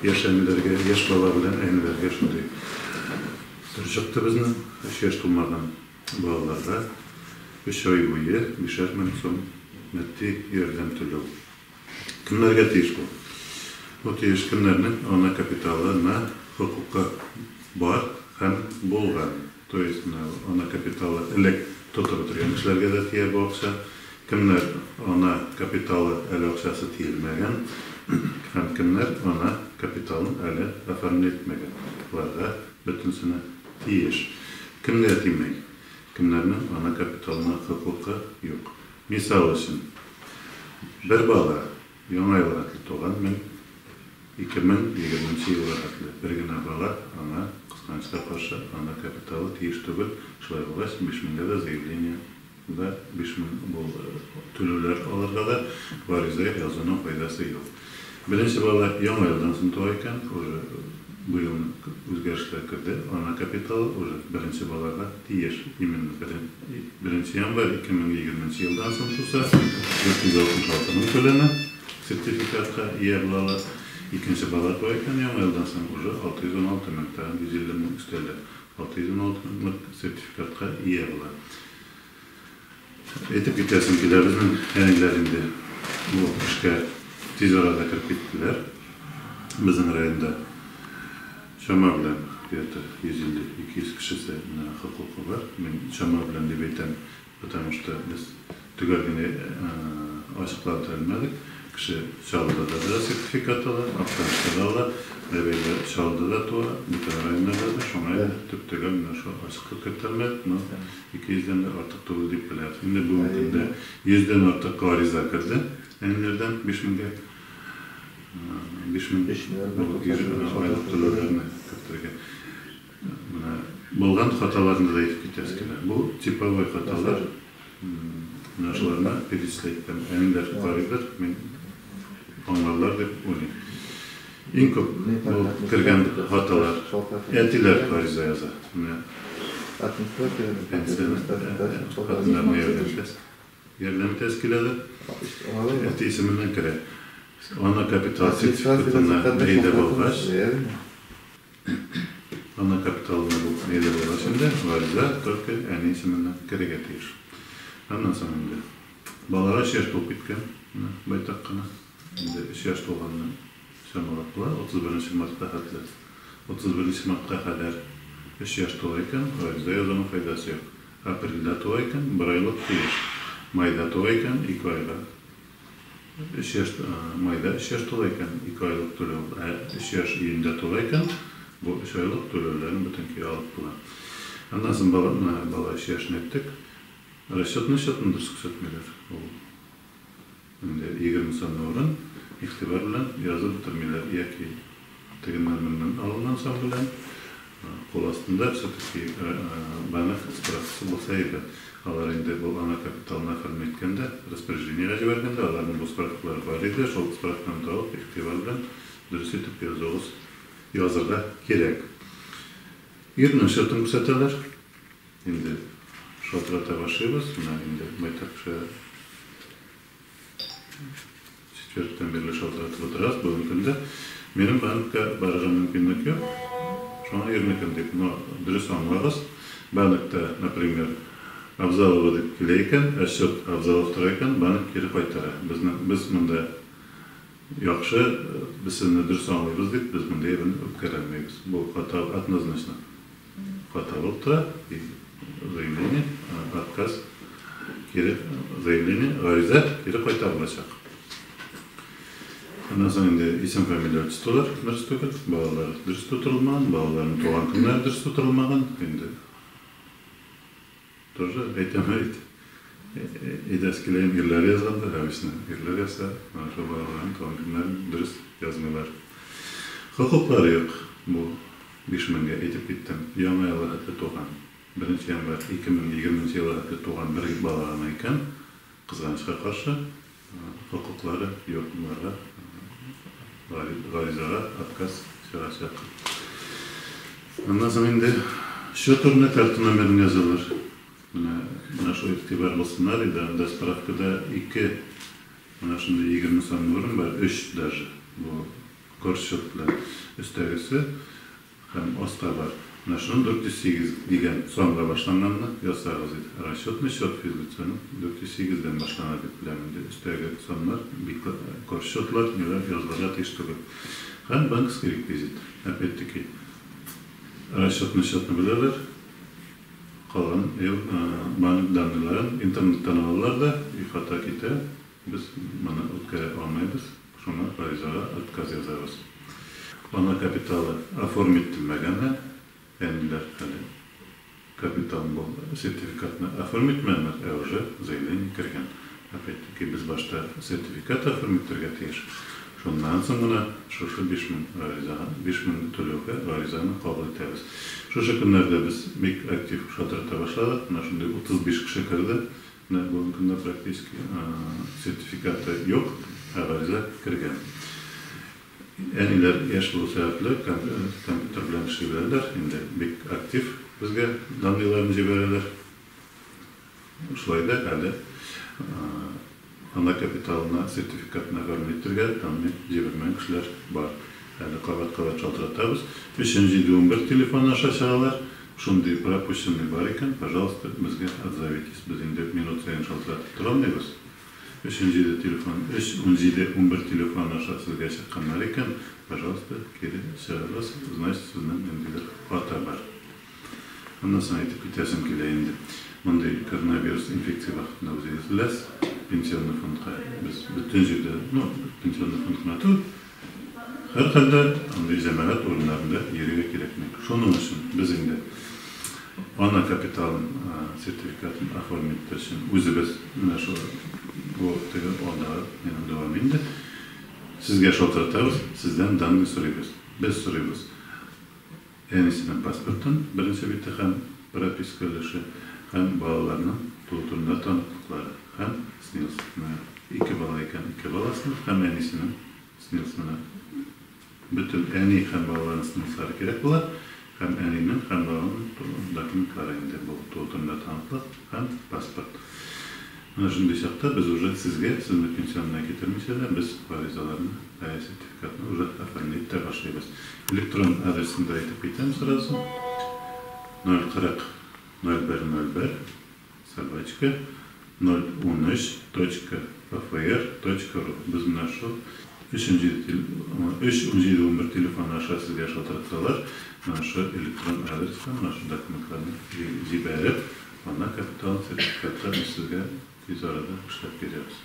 Яшь әниләргә, яшь бала белән әниләргә шундый төр чыкты безнең. 3 яшь тулмаган балаларга 3 ай буе 5 мең сум матди ярдәм түләү. Кемнәргә тиеш бу? Бу тиеш кемнәрнең ана капиталына хокукы бар һәм булган. То есть менә ана капиталы элек тотып бетергән кешеләргә дә тия бу акча. Кемнәр ана капиталы әле акчасы тиелмәгән һәм кемнәр ана капиталын әле оформлять итмәгән. Аларга бөтенесенә тиеш. Кемгә тимәй? Кемнәрнең ана капиталына хокукы юк. Мисал өчен, бер бала яңа елга хәтле туган, мен 2020 елга хәтле бер генә бала, аңа, кызганычка каршы, ана капиталы тиеш түгел. Шулай булгач, 5000гә дә заявление да, 5000 бу түләүләр алырга да гариза язуның файдасы юк. Беренче бала яңа елдан соң туа икән, уже быел үзгәрешләр керде, ана капиталы уже беренче балага тиеш. Именно 1 январь 2020 елдан соң туса, 466 мең түләнә, сертификатка ия булалар. Икенче бала туа икән яңа елдан соң, уже 616 мең, тагын 150 мең өстәлә. 616 меңлек сертификатка ия була. Әйтеп китәсем килә, безнең әниләр инде бу эшкә тиз арада кереп киттеләр. Безнең районда чама белән где-то 150-200 кешесе менә хокукы бар. Мин чама белән дип әйтәм, потому что без төгәл генә ачыклап бетерә алмадык. Кеше Чаллыда да сертификат ала, Актанышта да ала, бәбәйләр Чаллыда да туа, бүтән районнарда да, шуңа инде төп-төгәл менә шул ачыклык кертелмәде, но 200дән дә артык түгел дип беләбез. Инде бүгенге көндә 100дән артык гариза керде әниләрдән 5000гә. 5000 айлык түләүләрне кертергә. Менә булган хаталарны да әйтеп китәсе килә. Бу типовой хаталар. Менә шуларны перечислять итәм. Әниләр карыйдыр, мин аңларлар дип уйлыйм. Иң күп булып кергән хаталар: әтиләр гариза яза. Менә хатыннарны ярдәм итәсе. Ярдәм итәсе киләдер. Әти исеменнән керә. Ана капитал сертификатына әйдә булгач, ана капиталына бу әйдә булгач инде, гариза только әни исеменнән керергә тиеш. Аннан соң инде балага 3 яшь тулып киткән, менә байтак кына. Инде 3 яшь тулганны чамалап була, 31 мартка хәтле. 31 мартка кадәр 3 яшь тула икән, гариза язуның файдасы юк. Апрельдә туа икән, бер айлык тиеш. Майда туа икән, 2 айга. 3 яшь, майда 3 яшь тула икән, 2 айлык түләү. Ә 3 яшь июньдә тула икән, бу 3 айлык түләүләрен бөтен көе алып була. Аннан соң бала, менә бала 3 яшен әйттек. Расчетный счетны дөрес күрсәтмиләр. Ул инде 20 санлы урын игътибар белән язып бетермиләр яки тегеннән-моннан алынган сан белән кул астында все-таки банк справкасы булса әйбәт. Алар инде бу ана капиталын оформить иткәндә, распоряжениегә җибәргәндә аларның бу справкалары бар иде. Шул справканы табып, игътибар белән дөрес итеп язуыгыз, язырга кирәк. Ирнең счетын күрсәтәләр. Инде шалтырата башлыйбыз. Менә инде байтак кеше четвергтән бирле шалтыратып утырабыз бүгенге көндә. Минем банкка барырга мөмкинлек юк. Шуңа ирнекен дип, но дөрес аңлагыз. Банкта, например, Абзалова дип килә икән, ә счет Абзалов тора икән, банк кире кайтара. Безнең без монда яхшы, без сезне дөрес аңлыйбыз дип, без монда әйберне үпкәләмибез. Бу хата однозначно. Хата булып тора. И заявление, отказ, кире заявление, гариза кире кайтарылачак. Аннан соң инде исем, фамилия, отчестволар дөрес түгел, балалар дөрес тутырылмаган, балаларның туган көннәре дөрес тутырылмаган. Инде тоже әйтәм әйт. Әйтәсе килә, ирләр язганда, обычно ирләр язса, менә шул балаларның туган көннәрен дөрес язмыйлар. Хокуклары юк. Бу 5000гә әйтеп киттем. Яңа елга хәтле туган. 1 январь 2020 елга хәтле туган бер бала гына икән, кызганычка каршы, хокуклары юк боларга, гаризага отказ чыгачак. Аннан соң инде счет урынына карта номерын язалар. Менә шул игътибар булсыннар иде, анда справкада ике менә шундый 20 санлы урын бар, өч даже. Бу Корсчет белән өстәгесе һәм аста бар. Менә шуны 408 дигән санга башланганны язсагыз иде. Расчетный счет физлицоның 408 дән башлана дип беләм инде. Өстәге саннар, корсчетлар ниләр язылырга тиеш түгел. Һәм банковский реквизит. Опять-таки, расчетный счетны беләләр. Калган банк данныйларын интернеттан алалар да, и хата китә. Без моны үткәрә алмыйбыз, шуңа гаризага отказ язабыз. Ана капиталы оформить ителмәгән әле, әниләр әле капитал сертификатны оформить итмәгәннәр, ә уже заявление кергән. Опять-таки без башта сертификат оформить итәргә тиеш. Шуннан соң гына шушы 5000 гаризага, 5000 түләүгә гаризаны кабул итәбез. Шушы көннәрдә без бик актив шалтырата башладык. Менә шундый 35 кеше керде. Менә бүгенге көндә практически сертификаты юк, ә гариза кергән. Әниләр яшь булу сәбәпле компьютер белән эшли беләләр, инде бик актив безгә данныйларын җибәрәләр. Шулай да әле ана капиталына сертификатын оформить итәргә данный җибәрмәгән кешеләр бар. Әле кабат-кабат шалтыратабыз. 3711 телефоны аша чыгалар. Шундый пропущенный бар икән, пожалуйста, безгә отзовитесь. Без инде минут саен шалтыратып тора алмыйбыз. 317 телефон, 31711 телефон аша сезгә чыкканнар икән, пожалуйста, кире чыгыгыз, значит, сезнең ниндидер хата бар. Аннан соң әйтеп китәсем килә инде. Мондый коронавирус инфекция вакытында үзегез беләсез, пенсионный фондка без бөтен җирдә, ну, пенсионный фонд кына түгел, һәрхәлдә андый җәмәгать урыннарында йөрергә кирәкми. Шуның өчен без инде ана капиталын сертификатын оформить итәр өчен үзебез менә шул бу теге алдагы минем дәвам инде. Сезгә шалтыратабыз, сездән данные сорыйбыз. Без сорыйбыз. Әнисенең паспортын, беренче бите һәм прописка өлеше, һәм балаларның туу турында таныклыклары, һәм СНИЛС. Менә ике бала икән, ике баласының һәм әнисенең СНИЛС. Менә бөтен әни һәм балаларның СНИЛСлары кирәк була, һәм әнинең һәм баланың документлары инде бу туу турында таныклык һәм паспорт. Менә шундый чакта без уже сезгә, сезне пенсионная китермичә дә, без гаризаларны, сертификатны уже оформлять итә башлыйбыз. Электрон адресын да әйтеп китәм сразу. 040 0101 собачка 013 точка pfr точка ru. Без менә шул 317 31711 телефоны аша сезгә шалтыратсалар, менә шу электрон адреска менә шу документларны җибәреп, ана капитал сертификатка без сезгә тиз арада эшләп бирәбез.